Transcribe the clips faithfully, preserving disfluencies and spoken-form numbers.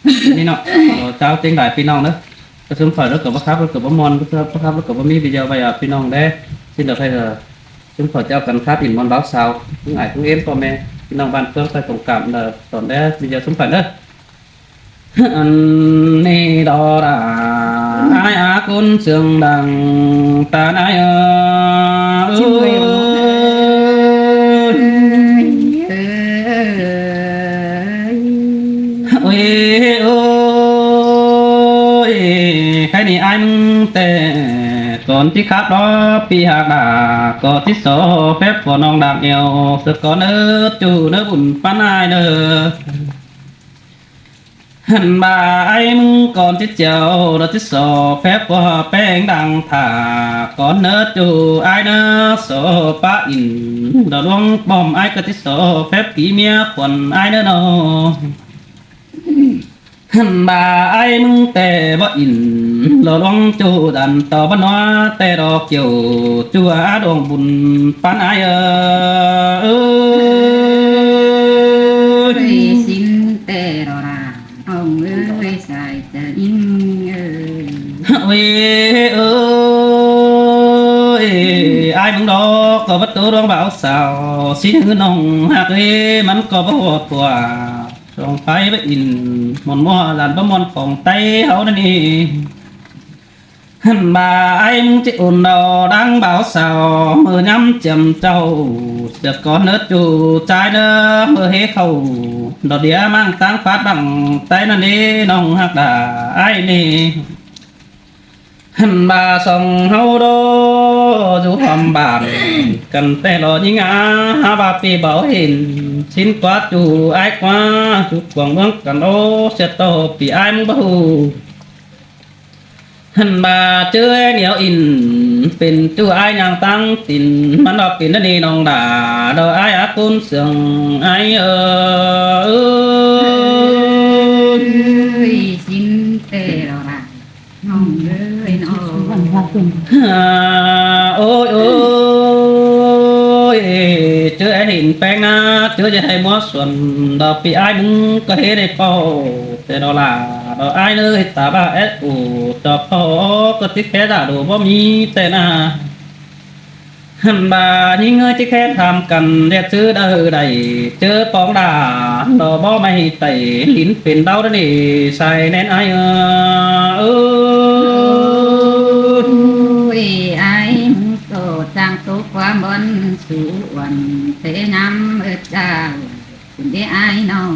ꞌNị ꞌnọ, ꞌcháo ꞌtếng lai ꞌpi ꞌnọng ꞌnớ. ꞌCọ ꞌsúm khỏi ꞌlụk ꞌcọ báu khắp, ꞌlụk ꞌcọ báu ꞌmuôn, báu khắp, ꞌlụk ꞌcọ báu ꞌmí video ꞌvạy ꞌpi ꞌnọng đé. ꞌSịn đaư ꞌkhạy ꞌcọ ꞌsúm khỏi ꞌchí au căn khắp ỉn ꞌmuôn báo sao ꞌpứng ải ꞌpứng ến ꞌpo ꞌme ꞌpi ꞌnọng bản ꞌphướng ꞌtoi thông cảm đaư tỏn đé video ꞌsúm khỏi ꞌnớ. Ăn ꞌnị đó đa ai a ꞌcốn sương đăng ta nai ơ. Ôi, ôi, cái này ai mưng tệ. Còn tí khắp đó ꞌpi ꞌhặc đa có tí số phép của ꞌnọng đang yêu. Sự có nớ chủ nớ bùn pán ai nơ. Hẳn bà ai mưng còn tí chiều đó tí số phép của ꞌpéng đang thả. Còn nớ chủ ai nớ số pá ỉn đó luống bom ai có tí số phép ký mía khuẩn ai nớ nô. Hẳn bà ai mưng tệ bó ỉn lô luống ꞌchu đàn tỏ bá ꞌnọa tệ đó kiểu ꞌchu á đuông bùn pán ai ơ. Ơi, xin tệ đó là ông ơi, sai tệ in ơi. Ôi, ơi, ai mưng đó có bắt tố đuông báo sao xin hứa ꞌnọng ꞌhặc ơi, mắn có bó hột của. Song phái báu ỉn ꞌmuôn ꞌmứa lăn báu ꞌmuôn khong Tay ꞌháu ꞌnặn ê. Hẳn bà ai mưng ꞌchí ôn đo đang báo sao ꞌmự ꞌnhắm chiêm chảu. Sương có nớ ꞌchu ꞌchái nớ ꞌmự ꞌhế khảu. Đó đĩa ꞌmáng ꞌtáng phát bằng Tay ꞌnặn ê ꞌnọng ꞌhặc đa ai ꞌnị. Hẳn bà song ꞌháu đó dú hòm bản căn tê lo ꞌnhính á há bà ꞌpi báo hên. Xin ꞌquá ꞌchu ai ꞌquá ꞌchu cuông ꞌmướng căn ố sia tô ꞌpi ai mưng báu hủ. Hẳn bà ꞌchớ é ꞌnéo ỉn pên ꞌchu ai ꞌnhang ꞌtáng tin mắn lo pên ꞌnặn ê ꞌnọng đa đó ai a ꞌcốn sương ai ơ. Ơi, xin tê đó là Ôi, ôi, ꞌchớ é hên ꞌpéng ꞌná, ꞌchớ ꞌchí ꞌhạy ꞌmúa suôn, đó ꞌpi ai mưng có ꞌhế đảy ꞌpo, tê đó là, đó ai ꞌnớ ta bá é ủ, cho ꞌpo, có tí khé đa đổ báu ꞌmí tê ꞌná. Hẳn bà ꞌnhính ơi ꞌchí khé tham căn ꞌdệt ꞌsứ đaư đảy, ꞌchớ póng đa, đó báu ꞌmạy tảy, lính pên đau đó nể, sai ꞌnén ai ơ. Ôi, ai mưng tô chang tô ꞌquám bón sú uôn, tê ngắm ơ chao, cũng đế ai ꞌnọ.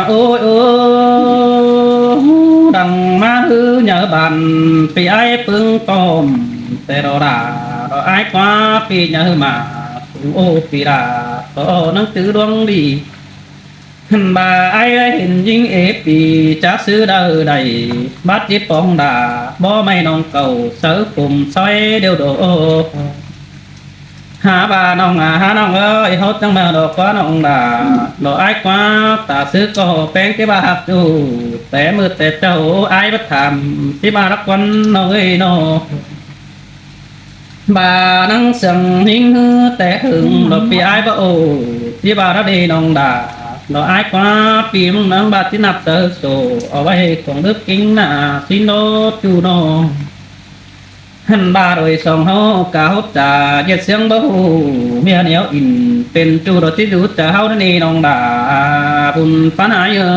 Ôi, ôi, đang ꞌmá ꞌhứ nháư bản, ꞌpi ai ꞌpứng tôm, tê đó đa, đó ai ꞌquá ꞌpi nháư ꞌmá, ꞌpứng ô ꞌpi đa, đó ꞌnăng tứ đuống đi. Hẳn bà ai ꞌlới hên ꞌnhính ế ꞌpi, chá ꞌsứ đaư đảy, bát ꞌchí póng đa, báu ꞌmạy ꞌnọng cảu, sáư phôm ꞌsội điêu đổ. Hả bà ꞌnọng à, hả ꞌnọng ơi, ꞌháu chắng ꞌmá đó ꞌquá ꞌnọng đa, đó ai ꞌquá, ta ꞌsứ có ꞌpéng ꞌchí bá ꞌhặc ꞌchu, té ꞌmự té chảu ai bá tham, ꞌchí bá lắc ꞌquăn ꞌnọng ơi ꞌnọ. Bà ꞌnăng sương ꞌhính ꞌhứ té hưng, đó ꞌpi ai bá ổ, ꞌchí bá đa đi ꞌnọng đa, đó ai ꞌquá, ꞌpi mưng ꞌnăng bá ꞌchí ꞌnặp sáư sổ, au ꞌvạy khong đức kính ꞌná, ꞌchí nô ꞌchu ꞌnọ. Hẳn bà đôi song ꞌháu cá hốc chả, ꞌdệt ꞌsướng báu hủ, ꞌmía ꞌnéo ỉn, pên ꞌchu đó ꞌchí dú chả ꞌháu ꞌnặn ê ꞌnọng đa, bun pán ai ơ.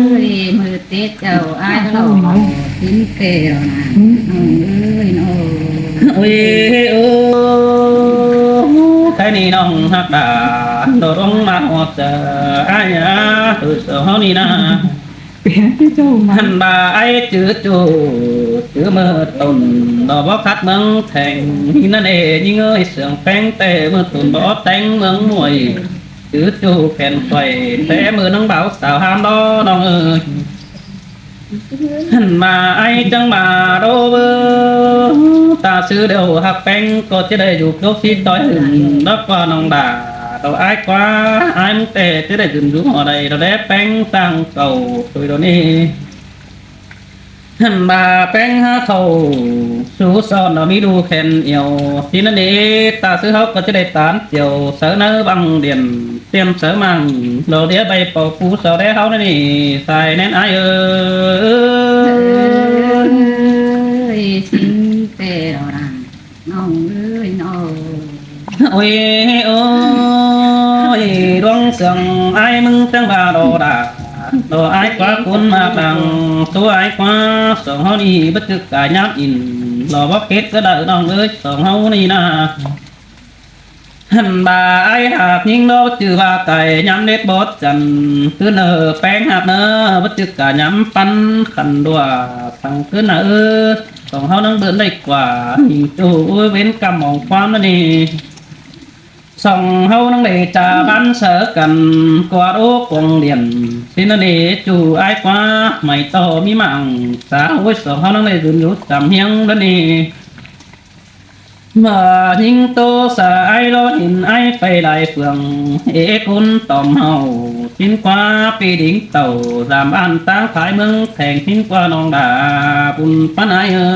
Ơi, ꞌmự té chảu ai ꞌlọ, tín tê ꞌnọ ꞌnọng ơi ꞌnọ. Ôi, ơ, cái ꞌnị ꞌnọng ꞌhặc đa, đó đuống ꞌmá ꞌhọt chả ai á, ơ, sổ ꞌháu ꞌnị ꞌná. Hẳn bà ai ꞌchư ꞌchu, ꞌchư ꞌmự tủn, đó báu khắt ꞌmướng Theng, ꞌnị ꞌnặn ê, ꞌnhính ơi sương ꞌpéng tê ꞌmự tủn báu téng ꞌmướng Muối, ꞌchư ꞌchu khen khuây, té ꞌmự ꞌnăng báo sao ꞌhám đó ꞌnọng ơi. Hẳn bà ai chắng ꞌmá đô bơ, ta ꞌsứ điêu ꞌhặc ꞌpéng, có ꞌchí đảy dú cốc sí ꞌtoi hưng, đó ꞌquá ꞌnọng đa, đó ai ꞌquá, ai mưng té ꞌchí đảy dún dú hảư đảy, đó đé ꞌpéng ꞌtáng cảu, thôi đó ꞌnị. Hẳn ꞌva ꞌpéng hák khảu sú son ꞌnọ ꞌmí đu khen yẻo. ꞌSịn ꞌnặn ꞌnị, ta sư ꞌháu ꞌcọ ꞌchí đảy ꞌTan chẻo sáư ꞌnớ băng điện, tiêm sáư mảng lỏ đĩa bay pảu pú so đé ꞌháu ꞌnặn ꞌnị, sai ꞌnén ải ơi. Ơi, ꞌsịn ꞌtẹ lo đăng. ꞌNọng ơi ꞌnọng. Ôi ôi, ꞌluống sương ải ꞌmứng ꞌtáng ꞌva lo đa, lo ải ꞌquá cún ꞌmặc đăng, ꞌtố ải ꞌquá song ꞌháu ꞌnị báu chứ cai ꞌnhám in, lo bók kết cá đaư ꞌnọng ơi, song ꞌháu ꞌnị ꞌna. Hẳn ꞌva ải ꞌhặc ꞌnhính lo báu chứ ꞌva cai ꞌnhám đét bót chăn, ꞌcứ ꞌnợ ꞌpéng ꞌhặc ꞌnớ báu chứ cai ꞌnhám ꞌpắn khăn đua, săng ꞌcứ ꞌnặn ư. Song ꞌháu ꞌnăng bươn đảy ꞌquá ꞌnhính ꞌchu, ôi, ꞌvến ꞌcắm mong ꞌquám ꞌnặn ꞌnị. Song ꞌháu ꞌnăng đảy ꞌchạ ꞌván sáư căn, ꞌquá đu cuông điện. ꞌSịn ꞌnặn ꞌnị, ꞌchu ải ꞌquá ꞌmạy ꞌto ꞌmí mảng sa, ôi, song ꞌháu ꞌnăng đảy dún dú chăm ꞌhiếng ꞌnặn ꞌnị. ꞌMá ꞌnhính ꞌtố sa ải lo hên ải pay lai phường, ê cún tỏm ꞌháu. ꞌSịn ꞌquá ꞌpi đính tảu dăm ăn ꞌtáng thái ꞌmướng Theng, ꞌsịn ꞌquá ꞌnọng đa bun ꞌpắn ải ơ.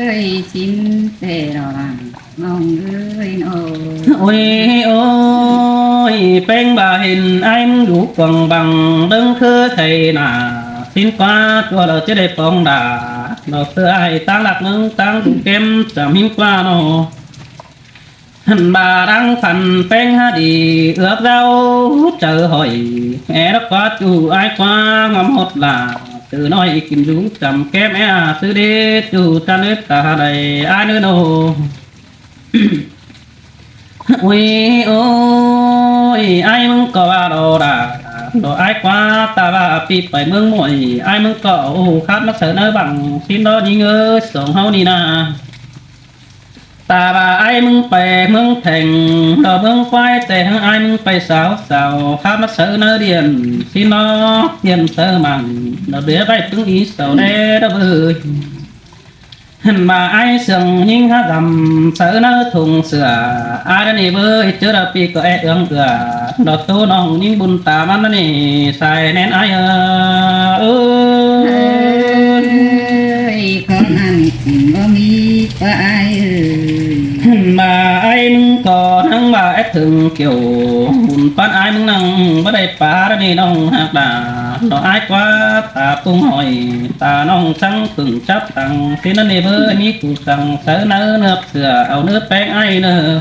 Ơi, ꞌsịn ꞌtẹ lo đăng. ꞌNọng ơi ꞌnọng. Ôi ôi, ꞌpéng ꞌva hên ải ꞌmứng dú cuông băng, ꞌlớng khứ thảy nả. ꞌSịn ꞌquá ꞌchua lo ꞌchí đảy phóng đa, lo ꞌsứa ải ꞌtáng ꞌlặc ꞌnưng ꞌtáng dú kém chăm ꞌhính ꞌquá ꞌnọ. Hẳn ꞌva đang phăn ꞌpéng hák đi, ước ao chaư hỏi. É ꞌlặc ꞌquá ꞌchu ải ꞌquá ꞌnghóm ꞌhọt lả, ꞌtứ ꞌnọi kin dú chăm kém é a sư đế ꞌchu chăn ứt ta đảy ải ꞌnớ ꞌnộ. Ôi ôi, ải ꞌmứng ꞌcọ ꞌva lo đa, lo ải ꞌquá ta ꞌva ꞌpi pay ꞌmướng muội, ải ꞌmứng ꞌcọ ô khát ꞌmá sáư ꞌnớ băng, ꞌsịn lo ꞌnhính ơi, song ꞌháu ꞌnị ꞌna. Ta ꞌva ải ꞌmứng pay ꞌmướng Theng, lo ꞌmướng ꞌquái ꞌtẹ hák ải ꞌmứng pay sáo sáo, khát ꞌmá sáư ꞌnớ điện, ꞌsịn lo tiêm sáư mảng, lo đĩa bay ꞌpứng í sáo đé lo bơi. Hẳn ꞌva ải sương ꞌnhính hák dăm sáư ꞌnớ thùng sửa, ải ꞌnặn ꞌnị bơi, ꞌchớ lo ꞌpi ꞌcọ é ương ưa, lo ꞌtố ꞌnọng ꞌnhính bun ta ꞌmắn ꞌnặn ꞌnị, sai ꞌnén ải ơ. Ơi, ꞌcọ ꞌnặn ꞌnị ꞌchí báu ꞌmí ꞌquá ải ơi. Hẳn ꞌva ải ꞌmứng ꞌcọ ꞌnhắng ꞌva é thưng kiẻo, bun ꞌpắn ải ꞌmứng ꞌnăng báu đảy pá ꞌnặn ꞌnị ꞌnọng ꞌhặc đa, lo ải ꞌquá ta ꞌpứng hỏi, ta ꞌnọng chắng phưng chắp tăng, ꞌsịn ꞌnặn ꞌnị bơi, ꞌmí cu săng sáư ꞌnớ ꞌnượp sửa, au ꞌnớ ꞌpéng ải ꞌnớ.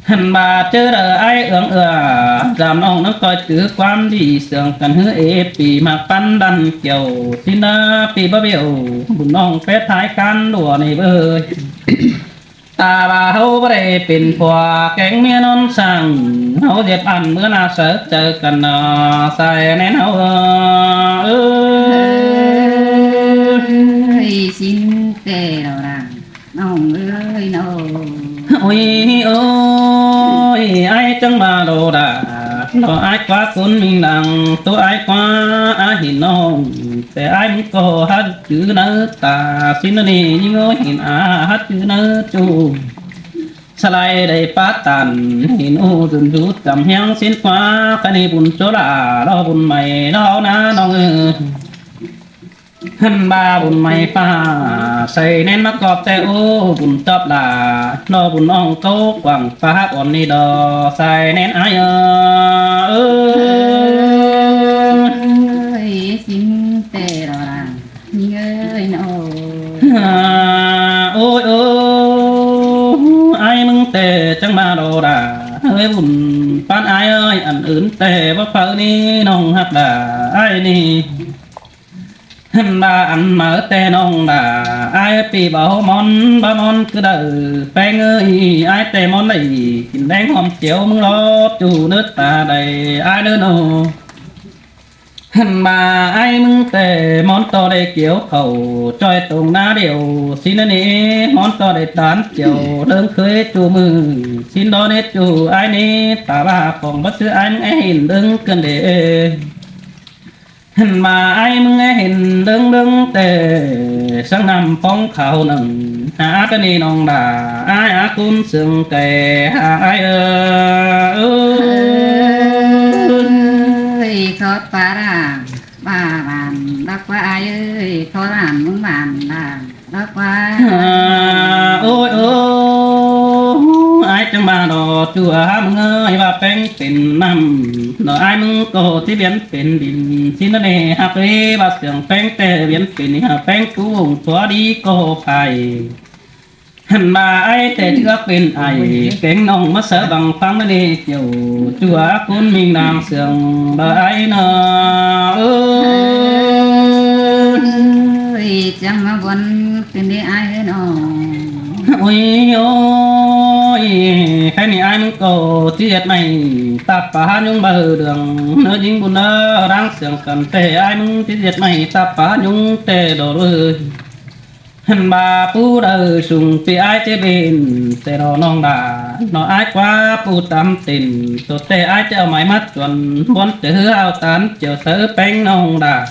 Hẳn ꞌva ꞌchớ đaư ải ương ưa, dăm ꞌnọng ꞌnắng ꞌcoi chứ ꞌquám đi sương căn ꞌhứ ê ꞌpi ꞌmặc ꞌpắn đăn kiẻo, ꞌsịn ꞌna ꞌpi báu bẻo, bun ꞌnọng pét thái cán đua ꞌnị bơi. Ta ꞌva ꞌháu báu đảy pên pua kéng ꞌmía ꞌnón săng, ꞌháu ꞌdệt ăn ꞌmứa ꞌna sáư chaư căn ꞌnọ, sai ꞌnén ꞌháu ơ. Ơi, ꞌsịn ꞌtẹ lo đăng. ꞌNọng ơi ꞌnọng. Ôi ôi, ải chắng ꞌva lo đa, lo ải ꞌquá cún ꞌminh lăng, ꞌtố ải ꞌquá á hên ꞌnọng, ꞌtẹ ải ꞌmứng ꞌcọ hák chứ ꞌnớ ta, ꞌsịn ꞌnặn ꞌnị ꞌnhính ơi, hên á hák chứ ꞌnớ ꞌchu. Sa lai đảy pá tản, hên ô dun dú chăm ꞌhiếng ꞌsịn ꞌquá, ꞌkhạy ꞌnị bun ꞌchua lả, lo bun mảy, lo ꞌnớ ꞌnọng ơi. Hẳn ꞌva bun mảy ꞌphạ, sai ꞌnén ꞌmá ꞌcọp ꞌtẹ ô bun chóp lả, lo bun ꞌnọng ꞌcáu quảng ꞌphạ hák ón ꞌnị lo, sai ꞌnén ải ơ. Ơi, ꞌsịn ꞌtẹ lo đăng. Ơi ꞌnọng. Ôi ôi, ải ꞌmứng ꞌtẹ chắng ꞌva lo đa, ơi bun ꞌpắn ải ơi, ăn ứn ꞌtẹ báu phaư ꞌnị ꞌnọng ꞌhặc đa, ải ꞌnị. Hẳn ꞌva ăn máư ꞌtẹ ꞌnọng đa, ải ꞌpi báu ꞌmón, báu ꞌmón ꞌcứ đaư, ꞌpéng ơi, ải ꞌtẹ ꞌmón đảy kin ꞌlẹng ꞌhôm chẻo ꞌmứng lo ꞌchu ꞌnớ ta đảy, ải ꞌnớ ꞌnọng. Hẳn ꞌva ải ꞌmứng ꞌtẹ ꞌmón ꞌto đảy kiẻo khảu, ꞌchoi tông ꞌná điêu, ꞌsịn ꞌnặn ꞌnị, ꞌmón ꞌto đảy ꞌTan chẻo, ꞌlớng khới ꞌchu ꞌmự, ꞌsịn lo ꞌnế ꞌchu ải ꞌnị, ta ꞌva phóng báu ꞌchư ải ꞌmứng é hên ꞌlớng căn đê. Hẳn ꞌva ải ꞌmứng é hên ꞌlớng ꞌlớng ꞌtẹ, sáng năm phóng khảu nẳng, hả át ꞌnị ꞌnọng đa, ải á cún sương cay, hả ải ơ. Ơi, khót pá đa. ꞌQuá ai ơi, khó làm ꞌmứng bản là đó ꞌquá. À, ôi ôi, ai chắng ꞌva đó, ꞌchua ꞌmứng ơi, ꞌva ꞌpéng pên ꞌnặm, đó ai ꞌmứng ꞌcọ ꞌchí piến pên đin, ꞌsịn ꞌnớ ꞌnị, ꞌhặc ới, ꞌva sương ꞌpéng ꞌtẹ piến pên, ꞌhặc ꞌpéng cú ung chua đi ꞌcọ phải. Hẳn ꞌva ai ꞌtẹ ꞌchưa pên ai, kéng ꞌnọng ꞌmá sáư bang ꞌphắng ꞌnớ ꞌnị, chiêu ꞌchua ꞌcốn ꞌminh đang sương, đó ai ꞌnớ. Ơi, chắng ꞌmá buôn ꞌcứn đi ai ꞌnớ. Ôi ôi, khay ꞌnị ai ꞌmứng ꞌcọ ꞌchí ꞌdệt ꞌmạy, táp pá ꞌhá ꞌnhúng báu đường, ꞌnớ ꞌnhính bun ꞌnớ đang sương căn ꞌtẹ ai ꞌmứng ꞌchí ꞌdệt ꞌmạy, táp pá ꞌhá ꞌnhúng ꞌtẹ đó ꞌlới. Hẳn ꞌva pú đaư sung ꞌpi ai ꞌchí bên, ꞌtẹ đó ꞌnọng đa, nó ai ꞌquá pú tắm tên, tô ꞌtẹ ai ꞌchí au mai mát chuôn, buôn ꞌchớ hứa au tán, chiêu sáư ꞌpéng ꞌnọng đa.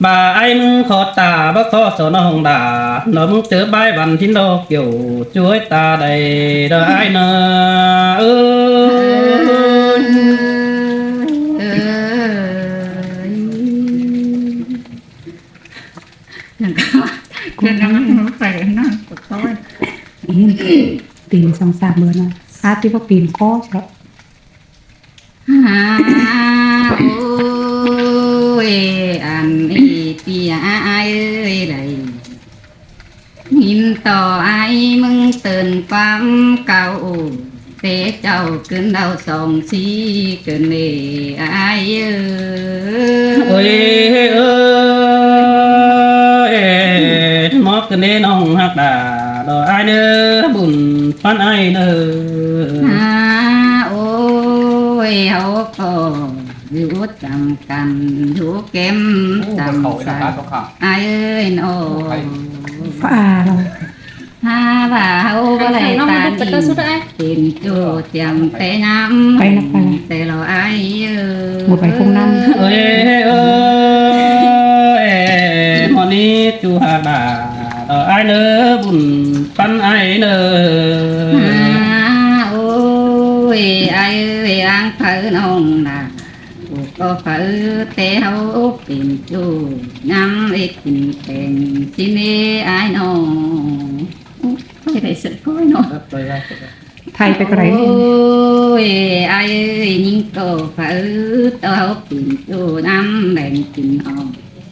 ꞌVa ai ꞌmứng khó ta, báu khó so ꞌnọng đa, nó ꞌmứng ꞌchớ bái văn thính đó kiêu, chuối ta đảy đó ai ꞌnớ. Ơ. Ơ. Ơ. Ơ. Ơ. Ơ. Ơ. Pên song sam bơ ꞌnớ. Á, ꞌtí báu pên khó chọ. À, ôi, ăn ị tia ai ơi đảy. Nhìn tỏ ai ꞌmứng tơn ꞌquám cáo ổ. Té chảu ꞌcứn đau song sí ꞌcứn lê ai ơi. Ôi, ơi, ơi, ơi, ꞌmá ꞌcứn đi ꞌnọng ꞌhặc đa, đó ai ꞌnớ, bun ꞌphắn ai ꞌnớ. À, ôi, ꞌháu ꞌcọ dú chăm căn, dú kém chăm sai. Ai ơi ꞌnớ. Phải. Hả, ꞌva ꞌháu báu đảy ta ꞌnị, pên ꞌchu tiêm té ꞌnhám. Phải nặp phải. Té lo ai ơi. Một bảy không năm. Ơi, ơi, ơi, ꞌmá ꞌnị ꞌchu ꞌhặc đa, đó ai ꞌnớ, bun ꞌphắn ai ꞌnớ. À, ôi, ai ơi, áng phaư ꞌnọng đa. Ổ ꞌcọ phaư té ꞌháu pên ꞌchu ꞌnhám ꞌlế kin pên ꞌsịn ꞌnớ ai ꞌnớ. Ôi, đảy sớt ꞌcọ ꞌnớ. Thay pay ꞌcọ đảy. Ôi, ai ơi, ꞌnhính ꞌcọ phaư tó ꞌháu pên ꞌchu ꞌnhám đảy kin ꞌnớ.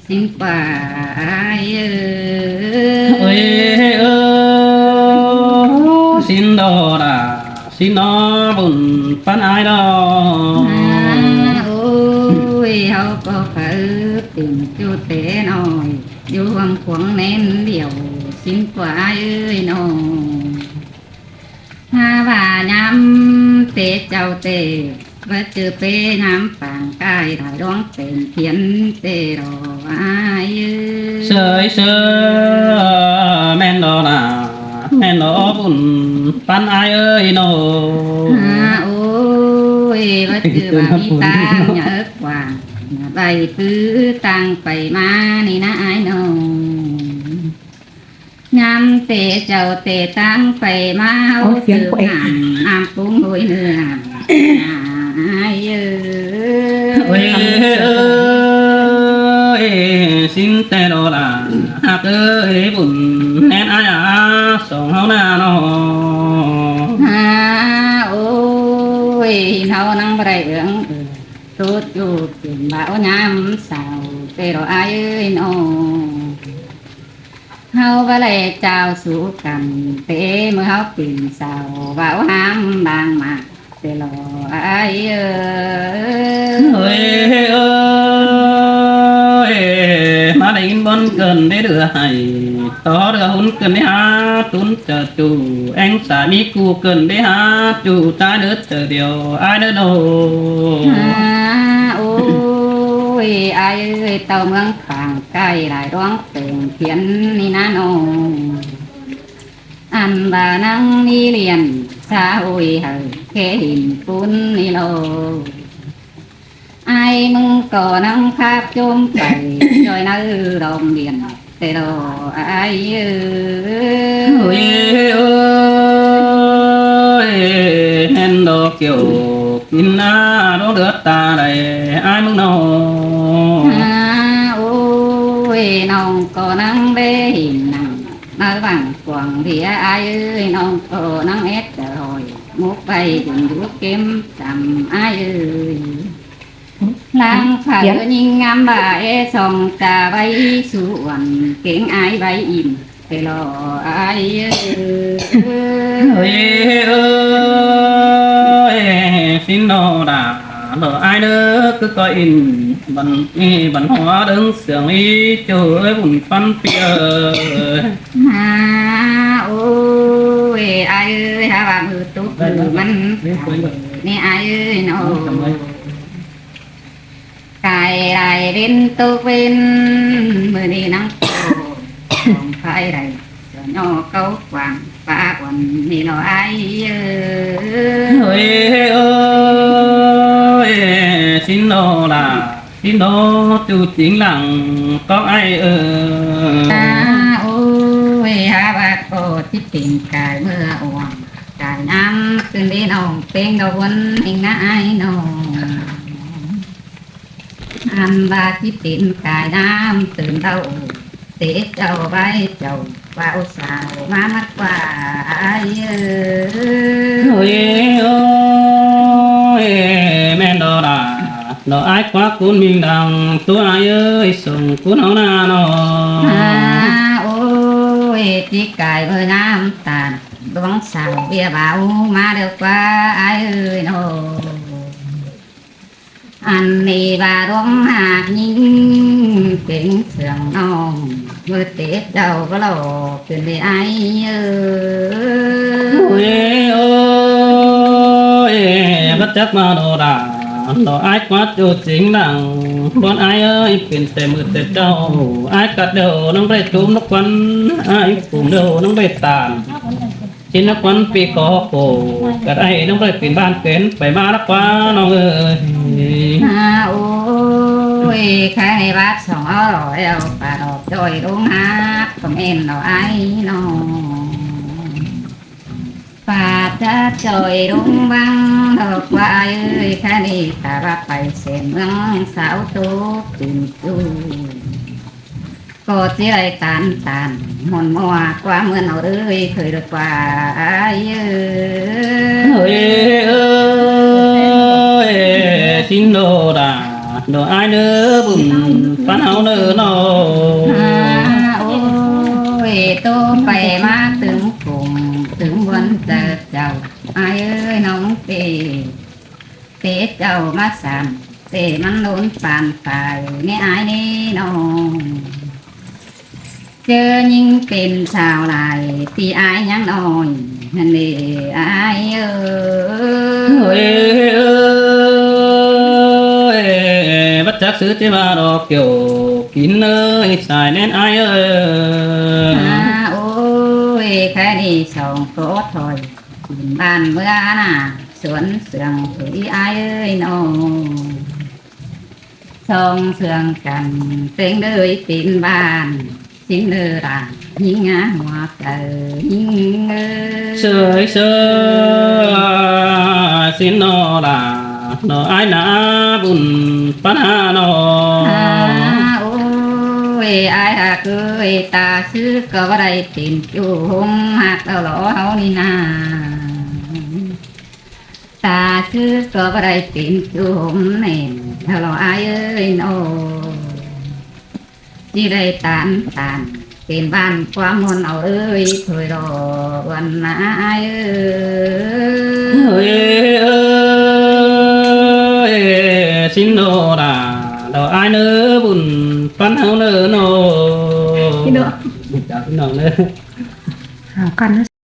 ꞌSịn ꞌquá ai ơi. Ôi, ơi, ơi, ꞌsịn đó đa, ꞌsịn ꞌnớ, bun ꞌphắn ai đó. À, ôi, ꞌháu ꞌcọ phaư pên ꞌchu té ꞌnọi, dú ꞌhuôm khuống ꞌnén điêu, ꞌsịn ꞌquá ai ơi ꞌnớ. Hả, ꞌva ꞌnhám té chảu té, ꞌva ꞌchư pé ꞌnhám pang cai đa, đuống pên phiến té đó ai ơi. Sơi sơi, ꞌmen đó đa, ꞌmen đó, bun ꞌphắn ai ơi ꞌnớ. Hả, ôi, ꞌva ꞌchư ꞌva ꞌmí tang ꞌnhá quảng, ꞌva ꞌpứ tang pay ꞌmá ꞌnị ꞌnớ ai ꞌnớ. ꞌNhám té chảu té tang pay ꞌmá ꞌháu ꞌchư ꞌnặn ꞌnặm ꞌpứng ꞌlới ꞌnưa. Ai ơi. Ôi, ơi, ơi, ꞌsịn té đó đa, ꞌhặc ơi, bun ꞌnén ai à, song ꞌháu ꞌnớ ꞌnớ. À, ôi, ꞌháu ꞌnăng báu đảy ương, ư, ꞌtố ꞌchu kiên báu ꞌnhám sau, té đó ai ơi ꞌnớ. ꞌHáu báu đảy chao sú căn, té ꞌmưa ꞌháu pên sau, báu hám bang ꞌmá, té lo ai ơi. Ơi, ơi, ꞌmá đảy kin bón cơn đé đưa hảy, tó đưa hún cơn đé há, tún chaư ꞌchu, ꞌéng sa ꞌmí cu cơn đé há, ꞌchu ꞌchái đứa chaư điêu, ai đứa đô. À, ôi, ai ơi, tảu ꞌmướng pang cai đảy đuống pên phiến ꞌnị ꞌnớ ꞌnớ. Ăn ꞌva ꞌnăng ꞌnị liên xã hội hảư khe hin pún ꞌnị lo. Ai ꞌmứng ꞌcọ ꞌnăng khắp chốm pay, ꞌchoi ꞌnớ đom điên, té lo ai ơi. Ôi, ơi, ꞌmen đó kiêu kin ꞌnớ, đuống đứa ta đảy, ai ꞌmứng ꞌnớ. À, ôi. ꞌCọ ꞌnăng báu hên nẳng ꞌmá ꞌváng cuông đi ải ơi, ꞌnọng ꞌcọ ꞌnăng ét chaư hỏi, mốc ꞌvạy đun dú kém chăm ải ơi. Lăng phải ꞌnhính ngắm ꞌva é song ta ꞌvạy sú uôn, kéng ải ꞌvạy ỉm, ꞌtẹ lo ải ơi. Ơi, ơi, sín lo đa, lo ải ꞌnớ ꞌcứ ꞌcọ ỉn, băn, ê, băn hoa đớng sương ꞌí, ꞌchớ ới bun ꞌphắn ꞌpi ơi. Hả, ôi, ải ơi, hả, ꞌva ꞌmự tốc ꞌmự mẳn, ꞌnị ải ơi ꞌnọ. Cai lai ꞌvến tốc ꞌvến, ꞌmự ꞌnị ꞌnăng ꞌcọ, song ꞌphái lai, song ꞌnhó cáu quảng, ꞌva uôn ꞌnị lo ải ơi. Ơi, ơi, sín lo đa, sín lo ꞌchu chính lăng ꞌcóng ải ơi. À, ôi, hả, ꞌva ꞌcọ ꞌchí pên cai ꞌmưa uôn, cai ꞌnắm ꞌcứn đi ꞌnọng, pên lo uôn ꞌnhính ná ải ꞌnọng. Ăn ꞌva ꞌchí pên cai ꞌnắm tứn đaư, té chảu ꞌvạy chảu, ꞌva u sao ꞌmá mắc ꞌva ải ơi. Ơi, ơi, ꞌmen lo đa, lo ải ꞌquá cún ꞌminh lăng, ꞌtố ải ơi, song cún ꞌháu ꞌna ꞌnọ. À, ôi, ꞌchí cai ꞌmưa ꞌnắm ꞌtan, ꞌluống sao ꞌviạk báu ꞌmá điêu ꞌquá ải ơi ꞌnọ. Ăn ꞌnị ꞌva ꞌluống ꞌhặc ꞌnhính, kéng sương ꞌnọng, ꞌmự té chảu ꞌcọ lo ꞌcứn đi ải ơi. Ơi, ơi, bát chắc ꞌmá lo đa, lo ải ꞌquá ꞌchu chính lăng, ꞌluống ải ơi, pên ꞌtẹ ꞌmự té chảu, ải ꞌcặt điêu ꞌnọng đảy ꞌchum ꞌnọng quăn, ải pun điêu ꞌnọng đảy ꞌtan. Sín ꞌnọng quăn ꞌpi ꞌcọ ꞌcọ, ꞌcặt ải ꞌnọng đảy pên ꞌván kén, pay ꞌmá ꞌnọng ꞌquá ꞌnọng ơi. À, ôi, khay ꞌnị bát song ó lo eo, ꞌva lo ꞌchoi ꞌluống ꞌhặc, ꞌcọ ꞌmen lo ải ꞌnọng. ꞌVa chả ꞌchoi ꞌluống ꞌváng lo ꞌquá ải ơi, khay ꞌnị ta ꞌva pay sên ꞌmướng sáo tốc pên ꞌchu. ꞌCọ ꞌchí lai ꞌtan ꞌtan, ꞌmuôn ꞌmưa ꞌquá ꞌmưa ꞌnọng ơi, thôi lo ꞌquá ải ơi. Ơi, ơi, sín lo đa, lo ải ꞌnớ bun ꞌphắn ꞌháu ꞌnớ ꞌnọ. À, ôi, ꞌtố pay ꞌmá tứm cuông, tứm ꞌmuôn chaư chảu, ải ơi ꞌnọng ꞌtẹ. Té chảu ꞌmá sam, ꞌtẹ ꞌmắn ꞌlốn păn pay, ꞌnị ải ꞌnị ꞌnọng. ꞌChớ ꞌnhính pên sao lai, ꞌti ải ꞌnhắng ꞌnọi, ꞌnặn ꞌnị ải ơi. Ơi, ơi, bát chắc ꞌsứ ꞌchí ꞌva lo kiẻo, kin ơi, sai ꞌnén ải ơi. À, ôi, khay ꞌnị song ꞌcọ thôi, kin ꞌván ꞌmưa ꞌna. Suôn sương thôi ải ơi ꞌnọ. Song sương căn, têng đới pên ꞌván, sín lo đa, ꞌnhính ngá hua cai ꞌnhính ơi. Sơi sơi, sín lo đa, lo ải ꞌna bun ꞌphắn ꞌhá ꞌnọ. À, ôi, ải ꞌhặc ơi, ta ꞌsứ ꞌcọ ꞌva đảy pên ꞌchu ꞌhôm ꞌhặc lo lo ꞌháu ꞌnị ꞌna. Ta ꞌsứ ꞌcọ ꞌva đảy pên ꞌchu ꞌhôm ꞌnị, lo lo ải ơi ꞌnọ. ꞌChí đảy ꞌtan ꞌtan, pên ꞌván ꞌquám ꞌmuôn ꞌnọng ơi, thôi lo uôn ꞌna ải ơi. Ơi, ơi, sín lo đa, lo ải ꞌnớ bun ꞌphắn ꞌháu ꞌnớ ꞌnọ. Kính thưa. Chào kính thưa ꞌnớ. À, con nó